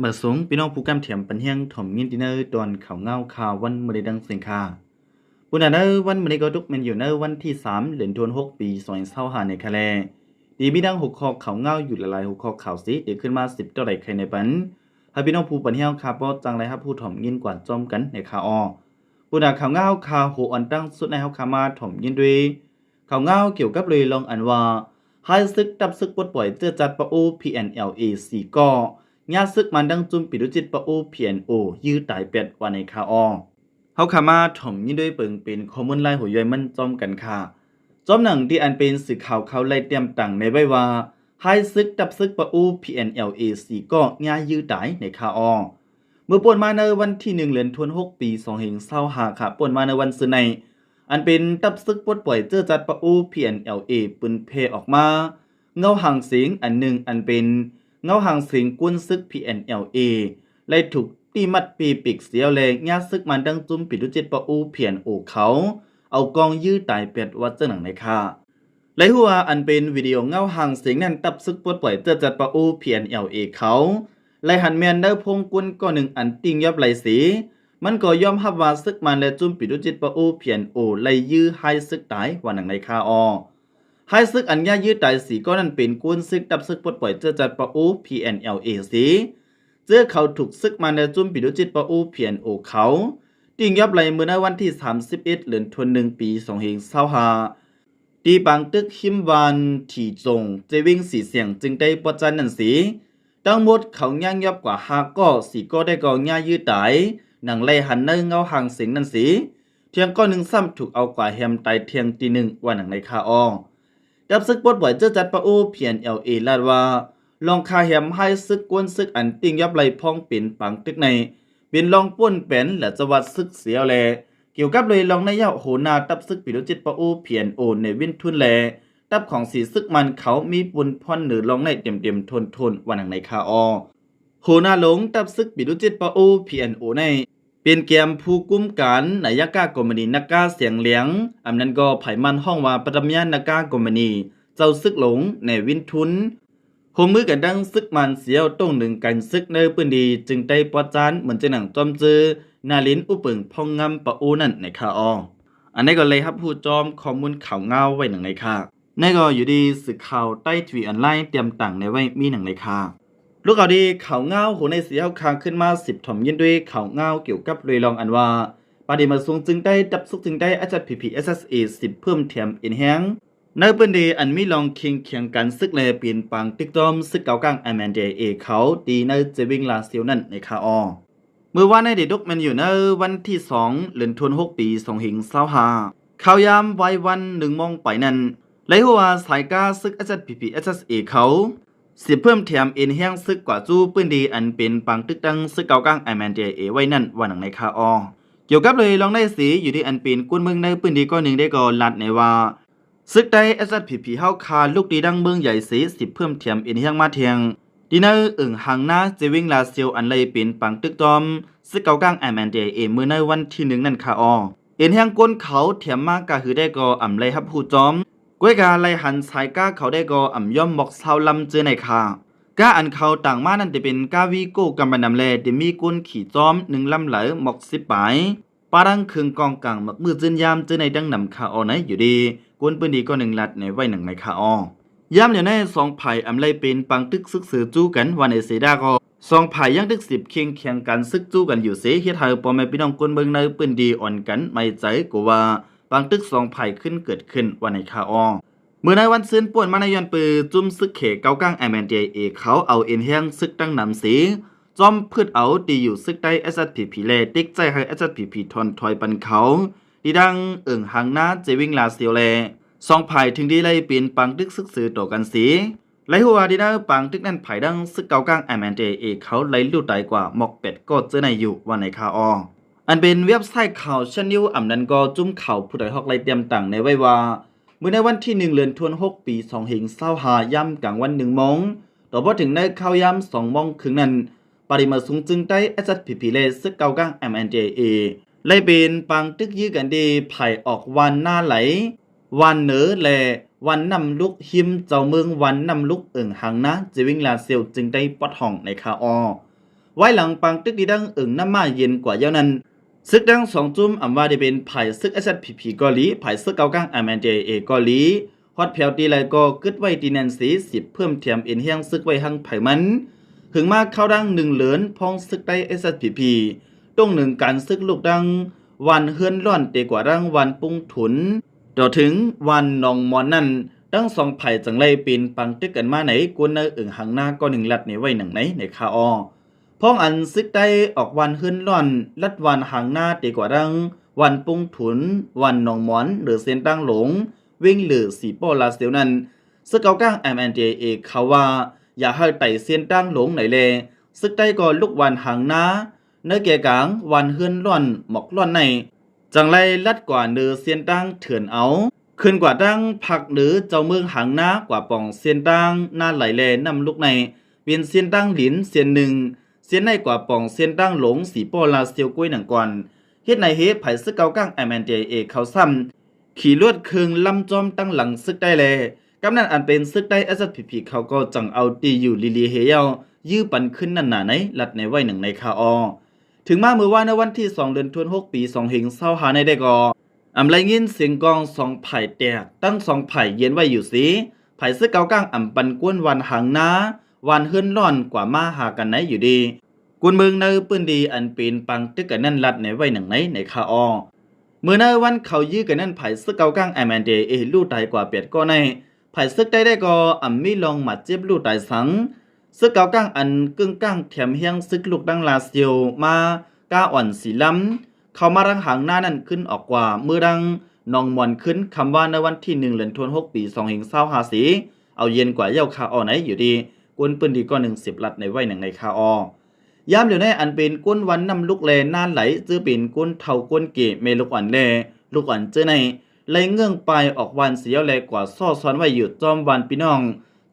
ມາສົ່ງພີ່ນ້ອງຜູ້ກຳຖຽມປັນແຮງຖ່ອມຍິນດີໃນຕອນຂ່າວງາວຂ່າວວັນມື້ນີ້ດັ່ງເຊັ່ນຄ່າ. ປຸນນະ ໃນວັນມື້ນີ້ກໍຕົກແມ່ນຢູ່ໃນວັນທີສາມ ເດືອນທວນຫົກ ປີສອງພັນຊາວຫ້ານີ້ຄ່າແລ. ທີ່ມີດັ່ງຫົວຂໍ້ຂ່າວງາວຢູ່ຫຼາຍໆຫົວຂໍ້ຂ່າວເສ ໄດ້ຂຶ້ນມາສິບຕໍ່ໄດ້ໄຂໃນປັນ ໃຫ້ພີ່ນ້ອງຜູ້ປັນແຮງຄ່າ ພໍຈັ່ງໄດ້ຮັບຮູ້ຖ່ອມຍິນກວ່າພ້ອມກັນໃນຂ່າວອອກ. ປຸນນະ ຂ່າວງາວຂ່າວຫົວອັນຕັ້ງສຸດໃນເຮົາຄ່າມາຖ່ອມຍິນດ້ວຍ ຂ່າວງາວກ່ຽວກັບເລື່ອງອັນວ່າ ຮ້າຍສຶກ ຕັບຊຶກປົດປ່ອຍເຊື້ອຊາດປະໂອ PNLA ສີ່ກໍ ຍາດຊຶກມັນດັ່ງຈຸ້ມປີລຸຈິດປະໂອ PNO ຢື້ຕາຍແປດ ວ່າໃນຂ່າວອອກ. ເຮົາຂ້າມາຖ່ອມຍິນດ້ວຍເບິ່ງເປັນຂໍ້ມູນລາຍຫົວຍ່ອຍມັນພ້ອມກັນຄ່າ. ພ້ອມໜັງທີ່ອັນເປັນສື່ຂ່າວເຂົາໄດ້ຕຽມຕັ້ງແນໄວ້ວ່າ ຮ້າຍຊຶກ ຕັບຊຶກປະໂອ PNLA ສີ່ກໍ ຍາດຢື້ຕາຍ ໃນຂ່າວອອກ. ເມື່ອປ່ນມາໃນວັນທີໜຶ່ງ ເດືອນທວນຫົກ ປີສອງພັນຊາວຫ້າຄ່າ ປ່ນມາໃນວັນຊືນໃນ ອັນເປັນຕັບຊຶກປົດປ່ອຍເຊື້ອຊາດປະໂອ PNLA ປືນແຜ່ອອກມາ ເງົາຫາງເສງອັນໜຶ່ງ ອັນເປັນເງົາຫາງເສງກວນຊຶກ PNLA ໄດ້ຖືກຕີມັດເປເປັກເສຍແລະ ຍາດຊຶກມັນດັ່ງຈຸ້ມປີລຸຈິດປະໂອ PNO ເຂົາ ເອົາກອງຢື້ຕາຍແປດ ວ່າຈັ່ງໜັງໃນຄ່າ. ໄດ້ຮູ້ວ່າອັນເປັນວິດີໂອເງົາຫາງເສງນັ້ນ ຕັບຊຶກປົດປ່ອຍເຊື້ອຊາດປະໂອ PNLA ເຂົາ ໄດ້ຫັນແມ່ນໃນພວງກວນກ້ອນໜຶ່ງອັນຕິງຍອບໄລເສ ມັນກໍຍອມຮັບວ່າຊຶກມັນແລະຈຸ້ມປີລຸຈິດປະໂອ PNO ໄດ້ຢື້ຮ້າຍຊຶກຕາຍ ວ່າໜັງໃນຂ່າວອອກ. ຮ້າຍຊຶກອັນຍາດຢື້ຕາຍສີ່ກໍນັ້ນເປັນກວນຊຶກ ຕັບຊຶກປົດປ່ອຍເຊື້ອຊາດປະໂອ PNLA ເສ ເຈົ້າເຂົາຖືກຊຶກມັນແລະຈຸ້ມປີລຸຈິດປະໂອ PNO ເຂົາ ຕິງຍອບໄລເມື່ອໃນວັນທີສາມສິບເອັດ ເດືອນທວນໜຶ່ງ ປີສອງພັນຊາວຫ້າ ທີ່ປາງຕຶກຮິມບ້ານຖີຈົງ ເຈວິງສີສຽງ ຈຶ່ງໄດ້ປອດຈານນັ້ນເສ ທັງໝົດເຂົາຍາດຍອບກວ່າຫ້າກໍ ສີ່ກໍໄດ້ກໍຍາດຢື້ຕາຍ ໜັງໄດ້ຫັນໃນເງົາຫາງເສງນັ້ນເສ ທ່ຽງກໍໜຶ່ງຊ້ຳຖືກເອົາກວ່າແຮມຕາຍທ່ຽງຕີໜຶ່ງ ວ່າໜັງໃນຂ່າວອອກ. ຕັບຊຶກປົດປ່ອຍເຊື້ອຊາດປະໂອ PNLA ລາດວ່າ ລອງຄາແຮມຮ້າຍຊຶກກວນຊຶກອັນຕິງຍອບໄລພອງເປັນປາງຕຶກໃນ ເປັນລອງປ່ນແປນລາຊະວັດຊຶກເສຍແລະ ກ່ຽວກັບເລື່ອງໃນຍະຫົວໜ້າຕັບຊຶກປີລຸຈິດປະໂອ PNO ໃນວິນທຸນແລະ ຕັບຂອງສີຊຶກມັນເຂົາມີປຸນພອນເໜີລອງໃນເຕັມໆໂທນໆ ວ່າໜັງໃນຂ່າວອອກ. ຫົວໜ້າຫຼົງຕັບຊຶກປີລຸຈິດປະໂອ PNO ໃນ ເປັນແກມຜູ້ກຸມການນາຍະກາກໍມານີນາກາສຽງຫຼຽງ ອຳນັ້ນກໍໃຜມັນຮ້ອງວ່າປະຕຳຍານາກາກໍມານີ ເຈົ້າຊຶກຫຼົງໃນວິນທຸນ ຮ່ວມມືກັນທັງຊຶກມັນສຽວຕົງໜຶງກັນຊຶກໃນພື້ນທີ່ ຈຶ່ງໄດ້ປອດຈານເໝືອນຈັ່ງໜັງຈອມຈື່ນາລິນອຸປຶງພອງງາມປະໂອນັ້ນໃນຂ່າວອອກ. ອັນໃດກໍໄດ້ຮັບຮູ້ຈອມຂໍ້ມູນຂ່າວງາວໄວ້ໜັງໃນຄ່າ. ໃນກໍຢູ່ທີ່ສື່ຂ່າວໄຕ້ທະວີອອນລາຍຕຽມຕັ້ງແນໄວ້ມີໜັງໃນຄ່າ. ລູກເອົາດີ ຂ່າວງາວຫົວໃນສີເຮົາຄາຂຶ້ນມາສືບຖ່ອມຍິນດ້ວຍຂ່າວງາວກ່ຽວກັບເລື່ອງອັນວ່າ ປາດີມາສູງຈຶ່ງໄດ້ ຕັບຊຶກຈຶ່ງໄດ້ SSPP SSA ສິບເພີ່ມແຖມເອັນແຮງ ໃນພື້ນທີ່ອັນມີລອງເຄັ່ງຂຽງກັນຊຶກແລະເປັນປາງຕຶກຕ້ອມຊຶກເກົາກາງ MNDAA ເຂົາ ທີ່ໃນເຈວິງລາຊຽວນັ້ນໃນຂ່າວອອກ. ເມື່ອວານໃນໄດ້ຕົກແມ່ນຢູ່ໃນວັນທີສອງ ເດືອນທວນຫົກ ປີສອງພັນຊາວຫ້າ ຂ່າວຍາມໄວວັນໜຶ່ງໂມງໄປນັ້ນ ໄດ້ຮູ້ວ່າສາຍກາຊຶກ SSPP SSA ເຂົາ ສິບເພີ່ມແຖມເອັນແຮງຊຶກກວ່າສູ່ພື້ນທີ່ອັນເປັນປາງຕຶກຕັ້ງຊຶກເກົາກາງ MNDAA ໄວ້ນັ້ນ ວ່າໜັງໃນຂ່າວອອກ. ກ່ຽວກັບເລື່ອງໃນສີ ຢູ່ທີ່ອັນເປັນຄົນເມືອງໃນພື້ນທີ່ກ້ອນໜຶ່ງໄດ້ກໍລາດໃນວ່າ ຊຶກໄຕ້ SSPP ເຮົາຄາລຸກຕີດັງເມືອງໃຫຍ່ເສ ສິບເພີ່ມແຖມເອັນແຮງມາແທງ ທີ່ໃນເອີ່ງຫາງນາເຈວິງລາຊຽວ ອັນໄດ້ເປັນປາງຕຶກຕ້ອມຊຶກເກົາກາງ MNDAA ເມື່ອໃນວັນທີໜຶ່ງນັ້ນຄ່າອອກ. ເອັນແຮງກົນເຂົາແຖມມາກະຫືອໄດ້ກໍອຳໄດ້ຮັບຮູ້ຈອມ ກ້ວຍກາໄລ່ຫັນສາຍກາເຂົາໄດ້ກໍອຳຍ້ອມໝອກຊາວລຳເຈີໃນຄ່າ. ກາອັນເຂົາຕ່າງມານັ້ນຈະເປັນກາວີໂກ້ກຳມະນຳແລ ຈະມີຄົນຂີ່ຈອມໜຶ່ງລຳຫຼາຍໝອກສິບປາຍ ປາດັງເຄື່ອງກອງກາງໝາກມືຈືນຍາມເຈີໃນດັ່ງນຳຄ່າອອກໃນຢູ່ດີ ຄົນພື້ນທີ່ກໍໜຶ່ງລັດໃນໄວ້ໜັງໃນຄ່າອອກ. ຍາມດຽວໃນສອງຝ່າຍອຳໄລເປັນປາງຕຶກຊຶກເສີຈູກັນວ່າໃນເສດາກໍ ສອງຝ່າຍຍັງຕຶກສິບເຄັ່ງຂຽງກັນຊຶກຈູກັນຢູ່ເສ ເຮັດໃຫ້ພໍ່ແມ່ພີ່ນ້ອງຄົນເມືອງໃນພື້ນທີ່ອ່ອນກັນໄໝ້ໃຈ ກໍວ່າປາງຕຶກສອງຝ່າຍຂຶ້ນເກີດຂຶ້ນວ່າໃນຄ່າອອກ. ເມື່ອໃນວັນຊືນປ່ວນມາໃນຍ້ອນປືຈຸ້ມຊຶກເຂດເກົາກາງ MNDAA ເຂົາເອົາເອັນແຮງຊຶກຕັ້ງນຳເສ ຈອມພືດເອົາທີ່ຢູ່ຊຶກໃຕ້ SSPP ແລ ຕິກໃຈໃຫ້ SSPP ຖອນຖອຍປັນເຂົາ ທີ່ດັ່ງເອີ່ງຫາງນາເຈວິງລາຊຽວແລ ສອງຝ່າຍເຖິງໄດ້ໄລ່ເປັນປາງຕຶກຊຶກເສີຕໍ່ກັນເສ ໄລ່ຮູ້ວ່າທີ່ໃນປາງຕຶກນັ້ນ ຝ່າຍດັ່ງຊຶກເກົາກາງ MNDAA ເຂົາໄລ່ລູດຕາຍກວ່າໝອກແປດກໍເຈີໃນຢູ່ວ່າໃນຂ່າວອອກ. ອັນເປັນເວັບໄຊຂ່າວ Shan News ອຳນັ້ນກໍຈຸ້ມຂ່າວຜູ້ໃດຮອກໄລ່ຕຽມຕັ້ງແນໄວ້ວ່າ ມື້ໃນວັນທີໜຶ່ງ ເດືອນທວນຫົກ ປີສອງເຮງຊາວຫ້າ ຍາມກາງວັນໜຶ່ງໂມງ ຕໍ່ພໍເຖິງໃນຂ່າວຍາມສອງໂມງເຄິ່ງນັ້ນ ປາຣີມາສູງຈຶ່ງໄຕ້ SSPP ແລະ ຊຶກເກົາກາງ MNDAA ໄລ່ເປັນປາງຕຶກຢື້ກັນທີ່ຜາຍອອກວັນນາໄຫຼ ວັນເໜີ ແລະ ວັນນ້ຳລຸກ ຮິມເຈົ້າເມືອງວັນນ້ຳລຸກ ເອີ່ງຫາງນາ ເຈວິງລາຊຽວ ຈຶ່ງໄດ້ປອດຫ້ອງໃນຂ່າວອອກ. ວາຍຫຼັງປາງຕຶກທີ່ທາງເອີ່ງນ້ຳມ້າເຢັນກວ່າແລ້ວນັ້ນ ສຶກທັງສອງຈຸ້ມ ອຳວ່າຈະເປັນຝ່າຍສຶກ ເອສເອສພີພີ ກໍດີ, ຝ່າຍສຶກເກົ່າກາງ ເອັມເອັນທີເອ ກໍດີ, ຮອດແຖວທີ່ໃດກໍກຶດໄວ້ທີ່ນັ້ນເສ ສິບເພີ່ມແຖມເອັນແຮງສຶກໄວ້ທັງໃຜມັນ. ເຖິງມາຄາວທາງໜຶ່ງເລີນ ພ້ອງສຶກໄທ ເອສເອສພີພີ ຕົງໜຶ່ງການສຶກລຸກທັງວັນເຮືອນລ້ອນ ເຕະກວ່າທັງວັນປຸງທຸນ ຕໍ່ເຖິງວັນໜອງມອນນັ້ນ, ທັງສອງຝ່າຍຈັ່ງໄດ້ເປັນປາງຕຶກກັນມາໃນ ກວນໃນເອີ່ງຫາງນາກໍໜຶ່ງລັດໃນໄວ້ໜັງໃນ ໃນຄາອໍ. ພ້ອມອັນຊຶກໄທອອກວັນເຮືອນລ້ອນ ລັດວັນຫາງນາ ເຕະກວ່າທັງວັນປຸງທຸນ, ວັນໜອງມອນ ຫຼືເສັ້ນທາງຫຼົງ ວຽງເຫຼື ສີປໍ້ ລາຊຽວນັ້ນ, ຊຶກເກົ່າກາງ ເອັມເອັນທີເອ ເຂົາວ່າ ຢາກໃຫ້ໄຕ່ເສັ້ນທາງຫຼົງໃນແລ, ຊຶກໄທກໍລຸກວັນຫາງນາ ໃນແກ່ກາງວັນເຮືອນລ້ອນ ໝອກລ້ອນໃນ ຈັ່ງໄດ້ລັດກວ່າເໜີເສັ້ນທາງເຖື່ອນເອົາ ຂຶ້ນກວ່າທາງພາກເໜືອເຈົ້າເມືອງຫາງນາ ກວ່າປ່ອງເສັ້ນທາງນາໄຫຼແລນ້ຳລຸກໃນ ເປັນເສັ້ນທາງດິນເສັ້ນໜຶ່ງ, ເສັ້ນໃນກວ່າປ່ອງເສັ້ນທາງຫຼົງ ສີປໍ້ ລາຊຽວ ກ້ວຍໜັງກ່ອນ. ເຮັດໃນເຫດຝ່າຍຊຶກເກົ່າກາງ ເອັມເອັນທີເອ ເຂົາຊ້ຳ ຂີ່ລົດເຄື່ອງລຳຈອມຕັ້ງຫຼັງຊຶກໄທແລ, ກຳນັ້ນອັນເປັນຊຶກໄທ ເອສເອສພີພີ ເຂົາກໍຈັ່ງເອົາທີ່ຢູ່ລີລີເຮຍາວ ຢື້ປັນຄືນນັ້ນໜາໃນ ລັດໃນໄວ້ໜັງໃນຄາອໍ. ເຖິງມາມື້ວານໃນວັນທີສອງ ເດືອນທັນວາ ປີສອງພັນຊາວຫ້າໃນໄດ້ກໍ ອຳໄດ້ຍິນສຽງກອງສອງຝ່າຍແຕກ, ທັງສອງຝ່າຍເຢັນໄວ້ຢູ່ເສ, ຝ່າຍຊຶກເກົ່າກາງອຳປັນກວນວັນຫາງນາ, ວັນເຮືອນລ້ອນ ກວ່າມາຫາກັນໃນຢູ່ດີ. ກວນເມືອງໃນພື້ນທີ່ອັນເປັນປາງຕຶກກັນນັ້ນລັດໃນໄວ້ໜັງໃນ ໃນຄາອໍ. ເມື່ອໃນວັນເຂົາຢື້ກັນນັ້ນ ຝ່າຍຊຶກເກົ່າກາງ ເອັມເອັນທີເອ ລູ້ຕາຍກວ່າແປດກໍໃນ, ຝ່າຍຊຶກໄທໄດ້ກໍອຳມີລອງບາດເຈັບ ລູ້ຕາຍສັງ. ຊຶກເກົ່າກາງອັນກຶ່ງກາງແຖມແຮງຊຶກລຸກທັງລາຊຽວມາ ກາອ່ອນສີລຳ ເຂົ້າມາທາງຫາງນານັ້ນ ຂຶ້ນອອກກວ່າເມືອທາງໜອງມອນຂຶ້ນ ຄ່ຳວານໃນວັນທີໜຶ່ງ ເດືອນທັນວາ ປີສອງພັນຊາວຫ້າເສ ເອົາເຢັນກວ່າແລ້ວຄາອໍໃນຢູ່ດີ. ກວນພື້ນທີ່ກໍໜຶ່ງສິບລັດໃນໄວ້ໜັງໃນຄາອໍ. ຍາມດຽວໃນອັນເປັນກວນວັນນ້ຳລຸກແລນ້າໄຫຼ ເຈີເປັນກວນເຖົ້າກວນເກ ແມ່ລູກອ່ອນແລ ລູກອ່ອນເຈີໃນ ໄລ່ເງື່ອງປາຍອອກວັນເສຍແລ ກວ່າຊໍ່ຊອນໄວ້ຢູ່ຈອມບ້ານພີ່ນ້ອງ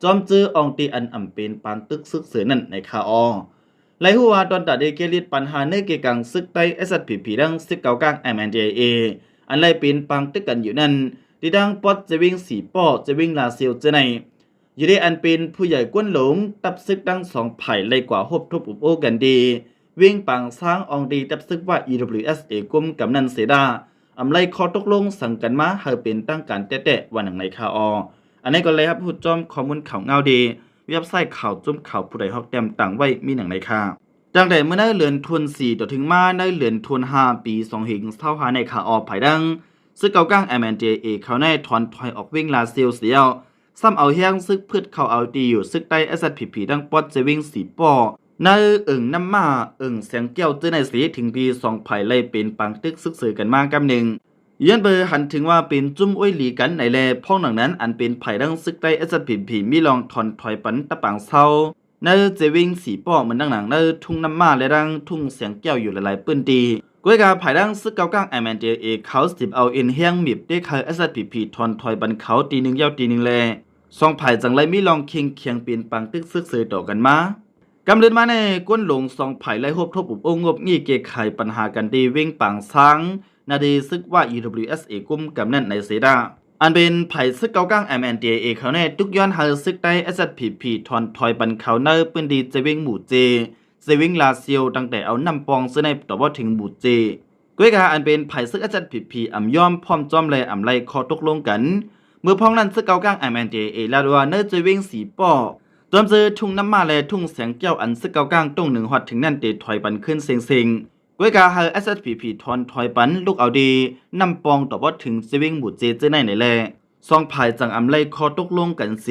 ຈອມເຈີອ່ອງຕີອັນອຳເປັນປາງຕຶກຊຶກເສີນັ້ນໃນຄາອໍ. ໄລ່ຮູ້ວ່າຕອນຕາເດເກລິດ ປັນຫາໃນເກກາງຊຶກໄທ ເອສເອສພີພີ ທັງຊຶກເກົ່າກາງ ເອັມເອັນທີເອ ອັນໄດ້ເປັນປາງຕຶກກັນຢູ່ນັ້ນ ທີ່ທາງປອດເຈວິງສີປໍ້ ເຈວິງລາຊຽວເຈີໃນ ຢູ່ໃນອັນເປັນຜູ້ໃຫຍ່ກວນຫຼົງ ທັບຊຶກທັງສອງຝ່າຍໄດ້ກວ່າຮົບທົບອົບໂອ້ກັນທີ່ວຽງປາງຊ້າງ ອ່ອງທີ່ທັບຊຶກວ່າ ອີດັບເບິນຢູເອສເອ ກຸມກຳນັ້ນເສດາ ອຳໄດ້ຂໍ້ຕົກລົງສັງກັນມາໃຫ້ເປັນທາງການແທ້ໆ ວ່າໜັງໃນຄາອໍ. ອັນນີ້ກໍໄດ້ຮັບຮູ້ຈອມຂໍ້ມູນຂ່າວງາວທີ່ເວັບໄຊຂ່າວຈຸ້ມຂ່າວຜູ້ໃດຮອກແຕ້ມຕັ້ງໄວ້ມີໜັງໃນຄາ. ຕັ້ງແຕ່ເມື່ອໃນເດືອນທັນວາ ຕໍ່ເຖິງມາໃນເດືອນທັນວາ ປີສອງພັນຊາວຫ້າໃນຄາອໍ ຝ່າຍທາງຊຶກເກົ່າກາງ ເອັມເອັນທີເອ ເຂົາໄດ້ຖອນຖອຍອອກວຽງລາຊຽວເສຍ ຊ້ຳເອົາແຮງຊຶກພືດເຂົ້າເອົາທີ່ຢູ່ຊຶກໄທ ເອສເອສພີພີ ທັງປອດເຈວິງສີປໍ້ ໃນເອີ່ງນ້ຳມ້າ ເອີ່ງແສງແກ້ວເຈີໃນເສ ເຖິງທີ່ສອງຝ່າຍໄດ້ເປັນປາງຕຶກຊຶກເສີກັນມາກຳໜຶ່ງ ຍ້ອນເບີຫັນເຖິງວ່າເປັນຈຸ້ມອວຍຫຼີກັນໃນແລ. ພ້ອມໜັງນັ້ນ ອັນເປັນຝ່າຍທາງຊຶກໄທ ເອສເອສພີພີ ມີລອງຖອນຖອຍປັນຕະປາງເຊົາ ໃນເຈວິງສີປໍ້ ເໝືອນດັ່ງໜັງໃນທົ່ງນ້ຳມ້າ ແລະ ທັງທົ່ງແສງແກ້ວຢູ່ຫຼາຍໆພື້ນທີ່. ກວຍກາຝ່າຍທາງຊຶກເກົ່າກາງ ເອັມເອັນທີເອ ເຂົາສິບເອົາເອັນແຮງມີບເຕະໄຂ່ ເອສເອສພີພີ ຖອນຖອຍປັນເຂົາທີໜຶ່ງແລ້ວທີໜຶ່ງແລ ສອງຝ່າຍຈັ່ງໄດ້ມີລອງເຄັ່ງຂຽງເປັນປາງຕຶກຊຶກເສີຕໍ່ກັນມາ. ກຳເລີນມາໃນກວນຫຼົງ ສອງຝ່າຍໄດ້ຮົບທົບອົບໂອ້ງົບງິ້ຍແກ້ໄຂປັນຫາກັນທີ່ວຽງປາງຊ້າງ ນາທີ່ຊຶກວ່າ ອີດັບເບິນຢູເອສເອ ກຸມກຳນັ້ນໃນເສດາ ອັນເປັນຝ່າຍຊຶກເກົ່າກາງ ເອັມເອັນທີເອ ເຂົາແນ່ທຸກຍ້ອນໃຫ້ຊຶກໄທ ເອສເອສພີພີ ຖອນຖອຍປັນເຂົາໃນພື້ນທີ່ເຈວິງໝູ່ເຈ ເຈວິງລາຊຽວ ຕັ້ງແຕ່ເອົານ້ຳປ່ອງເຊີໃນຕໍ່ບໍ່ເຖິງໝູ່ເຈ. ກວຍກາອັນເປັນຝ່າຍຊຶກ ເອສເອສພີພີ ອຳຍອມພ້ອມຈອມ ແລະ ອຳໄລ່ຂໍ້ຕົກລົງກັນ. ເມື່ອພ້ອມນັ້ນ ຊຶກເກົ່າກາງ ເອັມເອັນທີເອ ລາດວ່າໃນເຈວິງສີປໍ້ ຈອມເຈີທຸ່ງນ້ຳມ້າ ແລະ ທຸ່ງແສງແກ້ວ ອັນຊຶກເກົ່າກາງຕົງໜຶ່ງຮອດເຖິງນັ້ນ ໄດ້ຖອຍປັນຄືນເຊັງໆ. ກວຍກາໃຫ້ ເອສເອສພີພີ ຖອນຖອຍປັນ ລຸກເອົາດີນ້ຳປ່ອງຕໍ່ບໍ່ເຖິງເຈວິງໝູ່ເຈເຈີໃນໃນແລ ສອງຝ່າຍຈັ່ງອຳໄລ່ຂໍ້ຕົກລົງກັນເສ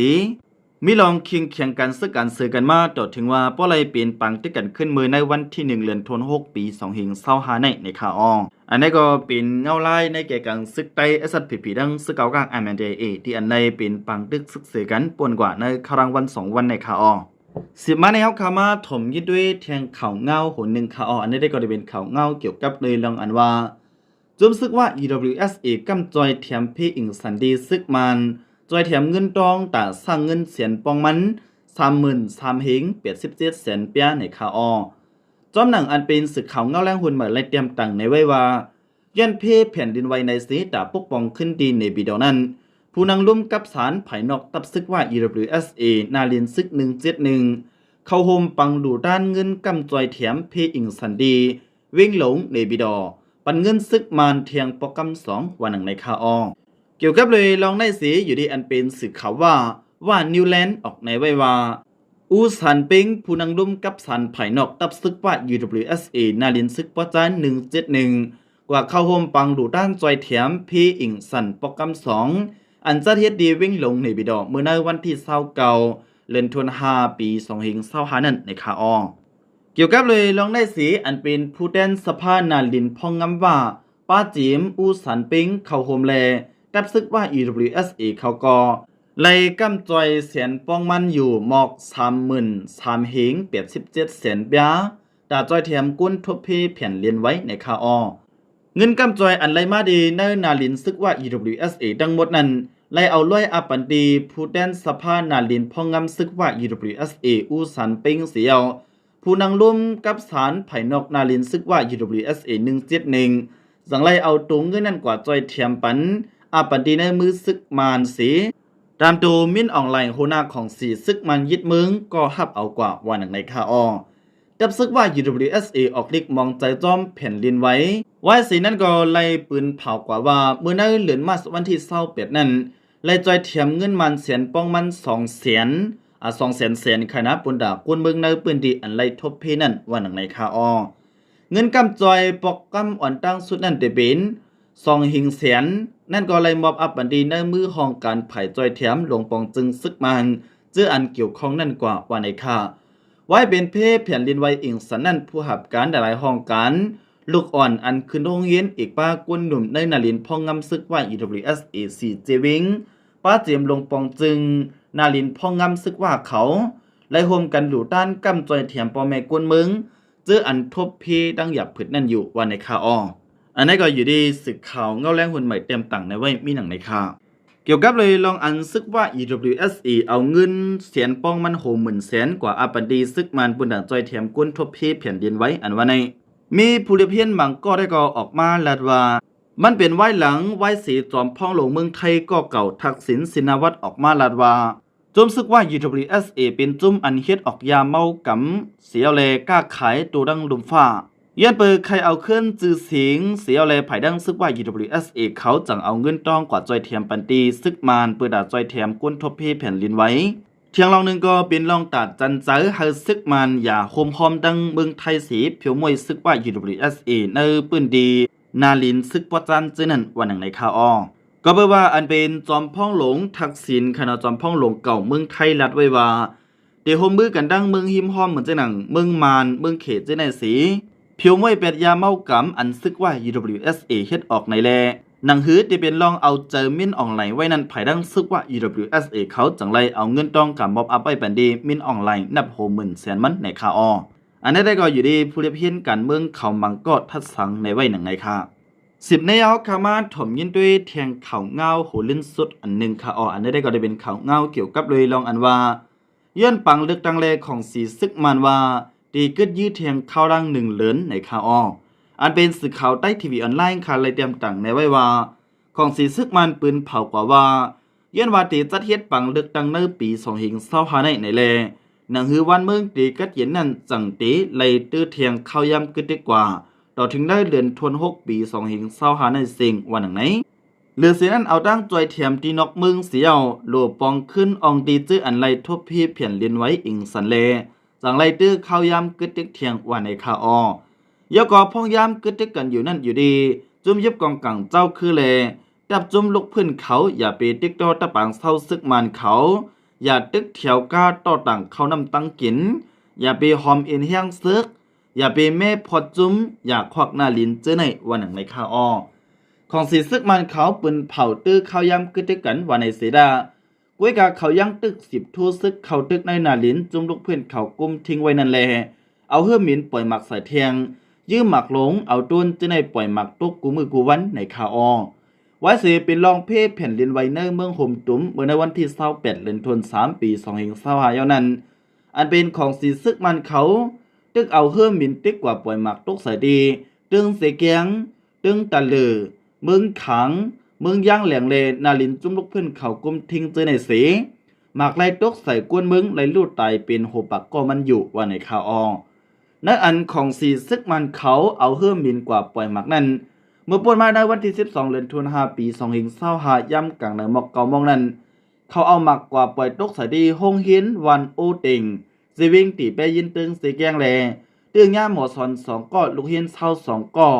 ມີລອງເຄັ່ງຂຽງກັນຊຶກກັນເສີກັນມາ ຕໍ່ເຖິງວ່າບໍ່ໄດ້ເປັນປາງຕຶກກັນຂຶ້ນເມື່ອໃນວັນທີໜຶ່ງ ເດືອນທັນວາ ປີສອງພັນຊາວຫ້າໃນໃນຄາອໍ. ອັນນີ້ກໍເປັນເງົາລາຍໃນແກ່ກາງຊຶກໄທ ເອສເອສພີພີ ທັງຊຶກເກົ່າກາງ ເອັມເອັນທີເອ ທີ່ອັນໄດ້ເປັນປາງຕຶກຊຶກເສີກັນປ່ວນກວ່າໃນຄາວລາງວັນສອງວັນໃນຄາອໍ. ສິບມາໃນເຮົາຄາມາຖົມຍິດດ້ວຍແທ່ງຂ່າວງາວຫົນໜຶ່ງຄາອໍ. ອັນນີ້ໄດ້ກໍໄດ້ເປັນຂ່າວງາວກ່ຽວກັບໃນເລື່ອງອັນວ່າ ຈຸ້ມຊຶກວ່າ ອີດັບເບິນຢູເອສເອ ກຳຈ່ອຍແຖມເພອິງສັນດີຊຶກມານ ຈ່ອຍແຖມເງິນຕອງຕາສ້າງເງິນແສນປອງມັນ ສາມໝື່ນສາມເຮງແປດສິບເຈັດແສນປຽໃນຄາອໍ. ຈອມໜັງອັນເປັນສື່ຂ່າວເງົາແລງຮຸ່ນໃໝ່ໄດ້ແຕ້ມຕັ້ງໃນໄວ້ວ່າ ຍ້ອນເພແຜ່ນດິນໄຫວໃນເສຕາປົກປ້ອງຂຶ້ນທີ່ເນປີດອງນັ້ນ ຜູ້ນັ່ງລົມກັບສານພາຍນອກທັບຊຶກວ່າ ອີດັບເບິນຢູເອສເອ ນາລິນຊຶກໜຶ່ງເຈັດໜຶ່ງ ເຂົ້າໂຮມປັງດູຕານເງິນກຳຈອຍແຖມເພອິງສັນດີ ເວັງຫຼົງເນບິດໍ ປັນເງິນຊຶກມານແທ່ງປອກກຳສອງ ວ່າໜັງໃນຂ່າວອອກ. ກ່ຽວກັບໂດຍລອງໃນເສ ຢູ່ດີອັນເປັນສື່ຂ່າວວ່າ ວ່ານິວແລນອອກໃນໄວ້ວ່າ ອູສານເປັງ ຜູ້ນັ່ງລົມກັບສານພາຍນອກ ຕັບຊຶກວ່າ UWSA ນາລິນຊຶກປະຈານ ໜຶ່ງເຈັດໜຶ່ງ ກວ່າເຂົ້າໂຮມປັງດູຕານຈອຍແຖມເພອິງສັນປອກກຳສອງ ອັນຈັດເຮັດທີ່ເວັງຫຼົງເນບິດໍ ເມື່ອໃນວັນທີຊາວເກົ້າ ເດືອນທັນວາ ປີສອງພັນຊາວຫ້ານັ້ນໃນຂ່າວອອກ. ກ່ຽວກັບໂດຍລອງໃນເສ ອັນເປັນຜູ້ແທນສະພານາລິນພອງງາມວ່າ ປ້າຈີມ ອູສານເປັງ ເຂົ້າໂຮມແລ ກັບຊຶກວ່າ UWSA ເຂົາກໍໄລ່ກຳຈອຍແສນປອງມັນຢູ່ໝອກ ສາມໝື່ນສາມເຮງແປດສິບເຈັດແສນບຽ ຕາຈອຍແຖມກຸນທົບເພແຜ່ນດິນໄຫວໃນຄາອອ. ເງິນກຳຈອຍອັນໄລ່ມາດີໃນນາລິນຊຶກວ່າ UWSA ທັງໝົດນັ້ນ ໄລ່ເອົາລວຍອາປັນຕີຜູ້ແທນສະພານາລິນພອງງາມຊຶກວ່າ UWSA ອູສານເປັງເສຍ ຜູ້ນັ່ງລົມກັບສານພາຍນອກນາລິນຊຶກວ່າ UWSA ໜຶ່ງເຈັດໜຶ່ງ ຈັ່ງໄລ່ເອົາໂຕເງິນນັ້ນກວ່າຈອຍແຖມປັນອາປັນຕີໃນມືຊຶກມານເສ ຕາມໂຕມິນອອງໄລ ຫົວໜ້າຂອງສີຊຶກມານຍຶດເມືອງ ກໍຮັບເອົາກວ່າ ວ່າໜັງໃນຄາອອ. ຈັບຊຶກວ່າ UWSA ອອກລິກມອງໃຈຈອມແຜ່ນດິນໄຫວ ວາຍສີນັ້ນກໍໄລ່ປືນເຜົາກວ່າວ່າ ເມື່ອໃນເດືອນມາດວັນທີຊາວແປດນັ້ນ ໄລ່ຈອຍແຖມເງິນມານແສນປອງມັນສອງແສນ ອາ ສອງແສນແສນຄະນະ ປຸນດາຄົນເມືອງໃນພື້ນທີ່ອັນໄລ່ທົບເພນັ້ນ ວ່າໜັງໃນຄາອອ. ເງິນກຳຈອຍປອກກຳອ່ອນຕັ້ງສຸດນັ້ນແຕ່ເປັນ ສອງເຮງແສນ ນັ້ນກໍໄລ່ມອບອາປັນຕີໃນມືຫ້ອງການຝ່າຍຈອຍແຖມຫຼວງປອງຈຶ່ງຊຶກມານ ເຈີອັນກ່ຽວຂ້ອງນັ້ນກວ່າ ວ່າໃນຄາ. ວາຍເປັນເພແຜ່ນດິນໄຫວອິງສັນນັ້ນ ຜູ້ຮັບການຫຼາຍໆຫ້ອງການ ລູກອ່ອນອັນຂຶ້ນໂຮງຮຽນເອກປາກວົນໜຸ່ມໃນນາລິນພອງງາມຊຶກວ່າ UWSA ສີ່ເຈວິງ ປ້າເຈມຫຼວງປອງຈຶ່ງ ນາລິນພອງງາມຊຶກວ່າເຂົາ ໄລ່ຮ່ວມກັນດູຕານກຳຈອຍແຖມພໍ່ແມ່ຄົນເມືອງ ເຈີອັນທົບເພດັ່ງຫຍາບຜືດນັ້ນຢູ່ ວ່າໃນຄາອອ. ອັນໃດກໍຢູ່ທີ່ສື່ຂ່າວເງົາແລງຮຸ່ນໃໝ່ແຕ້ມຕັ້ງໃນໄວ້ມີໜັງໃນຄາ. ກ່ຽວກັບເລື່ອງລອງອັນຊຶກວ່າ UWSA ເອົາເງິນແສນປອງມັນໂຮມໝື່ນແສນກວ່າອາປັນຕີຊຶກມານ ປຸນດາຈອຍແຖມກຸນທົບເພແຜ່ນດິນໄຫວ ອັນວ່າໃນ ມີຜູ້ລຽບຮຽນບາງກໍໄດ້ກໍອອກມາລາດວ່າ ມັນເປັນວາຍຫຼັງວາຍເສຈອມພອງຫຼວງເມືອງໄທກໍເກົ່າ ທັກສິນ ຊິນນາວັດ ອອກມາລາດວ່າ ຈຸ້ມຊຶກວ່າ UWSA ເປັນຈຸ້ມອັນເຮັດອອກຢາເມົາກຳ ເສຍແລະຄ້າຂາຍໂຕດັງລຸ່ມຟ້າ ຍ້ອນເປີໃຄ່ເອົາເຄື່ອນຊື່ສຽງ ເສຍແລະພາຍດັງຊຶກວ່າ UWSA ເຂົາຈັ່ງເອົາເງິນຕ້ອງກວ່າຈອຍແຖມປັນຕີຊຶກມານ ເປີດດາຈອຍແຖມກຸນທົບເພແຜ່ນດິນໄຫວ. ທຽງລອງໜຶ່ງກໍເປັນລອງຕາດຈັນໃຈໃຫ້ຊຶກມານຢ່າໂຮມຮ້ອມດັ່ງເມືອງໄທເສ ຜຽວມວຍຊຶກວ່າ UWSA ໃນພື້ນທີ່ນາລິນຊຶກປະຈານເຈີນັ້ນ ວ່າໜັງໃນຄາອອ. ກໍເບີວ່າອັນເປັນຈອມພອງຫຼວງທັກສິນ ຄະນະຈອມພອງຫຼວງເກົ່າເມືອງໄທ ລັດໄວ້ວ່າ ໄດ້ຮ່ວມມືກັນດັ່ງເມືອງຮິມຮ້ອມ ເໝືອນເຊັ່ນໜັງເມືອງມານ ເມືອງເຂດເຈີໃນເສ ຜຽວມວຍແປດຢາເມົາກຳ ອັນຊຶກວ່າ UWSA ເຮັດອອກໃນແລ ໜັງຮືທີ່ເປັນລອງເອົາໃຈມິນອອງໄລໄວ້ນັ້ນ ພາຍຫຼັງຊຶກວ່າ UWSA ເຂົາຈັ່ງໄລ່ເອົາເງິນຕ້ອງການມອບອັບໄວ້ປັນດີມິນອອງໄລ ນັບໂຮມໝື່ນແສນມັນໃນຄາອອ. ອັນໃດໆກໍຢູ່ທີ່ຜູ້ລຽບຮຽນການເມືອງເຂົາມັງກໍທັດສັງໃນໄວ້ໜັງໃນຄາ. ສິບໃນເຮົາຄາມາຖົມຍິນດ້ວຍແທ່ງຂ່າວງາວໂຫລຶນສຸດອັນໜຶ່ງຄາອອ. ອັນໃດໆກໍໄດ້ເປັນຂ່າວງາວກ່ຽວກັບໂດຍລອງອັນວ່າ ຍ້ອນປັງເລືອກຕັ້ງແລຂອງສີຊຶກມານວ່າ ຕີກຶດຢື້ແທ່ງຂ່າວລາງໜຶ່ງເລີນໃນຄາອອ. ອັນເປັນສື່ຂ່າວໄຕ້ທີວີອອນລາຍຄາໄລ່ຕຽມຕັ້ງໃນໄວ້ວ່າ ຂອງສີຊຶກມານປືນເຜົາກວ່າວ່າ ຍ້ອນວ່າເຕຈັດເຮັດປັງເລືອກຕັ້ງໃນປີສອງພັນຊາວຫ້າໃນໃນແລ ໜັງຮືບ້ານເມືອງເຕກັດເຢັນນັ້ນ ຈັ່ງເຕໄລ່ຕື້ແທ່ງຂ່າວຍາມກຶດຕຶກກວ່າ ຕໍ່ເຖິງໃນເດືອນທັນວາຫົກປີສອງພັນຊາວຫ້າໃນເສັງ ວ່າໜັງໃນ. ເຫຼືອເສຍນັ້ນເອົາຕັ້ງຈອຍແຖມທີ່ນອກເມືອງເສຍ ໂລປອງຂຶ້ນອອງດີຈື່ອັນໄລ່ທົບເພແຜ່ນດິນໄຫວອິງສັນແລ ຈັ່ງໄລ່ຕື້ຂ່າວຍາມກຶດຕຶກແທ່ງ ວ່າໃນຄາອອ. ຍອກກໍພອງຍາມກຶດຕຶກກັນຢູ່ນັ້ນຢູ່ດີ ຈຸ້ມຍຶບກອງກາງເຈົ້າຄືແລ ຈັບຈຸ້ມລູກພື້ນເຂົາ ຢ່າໄປຕິກຕໍ່ຕະປາງເຊົາຊຶກມານເຂົາ ຢ່າຕຶກແຖວກ້າຕໍ່ຕ່າງເຂົ້ານ້ຳຕັງກິນ ຢ່າໄປຫອມເອັນແຮງຊຶກ ຢ່າໄປແມ່ພອດຈຸ້ມ ຢ່າຄວັກໜ້າລິນເຈີໃນ ວ່າໜັງໃນຄາອອ. ຂອງສີຊຶກມານເຂົາປືນເຜົາຕື້ຂ່າວຍາມກຶດຕຶກກັນ ວ່າໃນເສດາ ກ້ວຍກາເຂົາຍັງຕຶກສິບທູຊຶກເຂົ້າຕຶກໃນໜ້າລິນ ຈຸ້ມລູກພື້ນເຂົາກຸມທິງໄວ້ນັ້ນແລ ເອົາເຮືອໝິນປ່ອຍໝາກສາຍແທ່ງ ຢື້ໝາກຫຼົງ ເອົາໂຕນເຈີໃນປ່ອຍໝາກຕົກກູມື້ກູວັນໃນຄາອອ. ວ່າເສເປັນລອງເພແຜ່ນດິນໄຫວໃນເມືອງໂຮມຕຸມ ເມື່ອໃນວັນທີຊາວແປດເດືອນທັນສາມປີສອງພັນຊາວຫ້າເຫຼົ່ານັ້ນ ອັນເປັນຂອງສີຊຶກມານເຂົາ ຕຶກເອົາເຮືອໝິນຕິກກວ່າປ່ອຍໝາກຕົກໃສ່ທີ່ ເທິງເຊແກງ ເທິງຕາເລີ ເມືອງຂາງ ເມືອງຢາງແຫຼງແລ ໜ້າລິນຈຸ້ມລູກພື້ນເຂົາກຸມທິງເຈີໃນເສ ໝາກໄລ່ຕົກໃສ່ກວນເມືອງ ໄລ່ລູກຕາຍເປັນຫົວປາກກໍມັນຢູ່ ວ່າໃນຂ່າວອອກ. ໃນອັນຂອງສີເຊືອກມັນເຂົາເອົາເຮືອບິນກວ່າປ່ອຍໝາກນັ້ນ ເມື່ອປ່ນມາໃນວັນທີສິບສອງ ເດືອນທັນວາ ປີສອງພັນຊາວຫ້າ ຍາມກາງໃນໝອກເກົ້າໂມງນັ້ນ ເຂົາເອົາໝາກກວ່າປ່ອຍຕົກໃສ່ທີ່ໂຮງຮຽນວັນໂອເຕັງ ເຊວິງ ຕີແປຍິນເຕີງເຊແກ້ງ ແລະ ຕື່ງຍາໝໍສອນສອງກໍ ລູກຮຽນຊາວສອງກໍ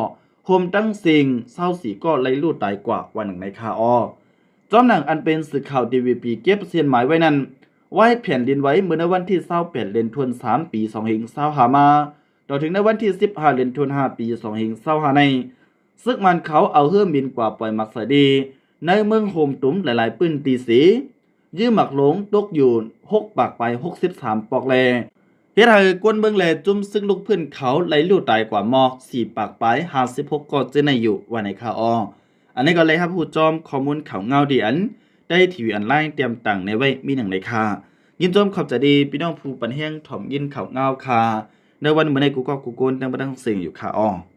ໂຮມທັງສິ້ນຊາວສີ່ກໍໄລ່ລູກຕາຍກວ່າ ວ່າໜຶ່ງໃນຂ່າວອອກ. ຈອມໜັງອັນເປັນສື່ຂ່າວ ດີວີພີ ເກັບສ່ຽນໝາຍໄວ້ນັ້ນ ໄວ້ແຜ່ນດິນໄຫວເມື່ອໃນວັນທີຊາວແປດ ເດືອນທັນວາ ສາມ ປີສອງພັນຊາວຫ້າມາ ຕໍ່ເຖິງໃນວັນທີສິບຫ້າ ເດືອນທັນວາ ປີສອງພັນຊາວຫ້າໃນ ເຊືອກມັນເຂົາເອົາເຮືອບິນກວ່າປ່ອຍໝາກໃສ່ດີ ໃນເມືອງໂຮມຕຸມຫຼາຍໆພື້ນທີ່ເສ ຢື້ໝາກຫຼວງຕົກຢູ່ຫົກປາກປາຍຫົກສິບສາມປອກແລ ເຮັດໃຫ້ກວນເມືອງ ແລະ ຈຸ້ມຊຶກລຸກພື້ນເຂົາໄລ່ລູກຕາຍກວ່າໝອກສີ່ປາກປາຍຫ້າສິບຫົກກໍເຊັ່ນໃນຢູ່ ວ່າໃນຂ່າວອອກ. ອັນນີ້ກໍໄດ້ຮັບຮູ້ຈອມຂໍ້ມູນຂ່າວງາວທີ່ອັນໄດ້ທີວີອອນລາຍຕຽມຕັ້ງໃນໄວ້ມີໜັງໃນຄ່າ. ຍິນຈອມຂອບໃຈດີພີ່ນ້ອງຜູ້ປັນແຮງຖ່ອມຍິນຂ່າວງາວຄ່າ. ໃນວັນມື້ໃນກູກໍກູໂກນແຕ່ງປະທັງເສັງຢູ່ຄ່າອອກ.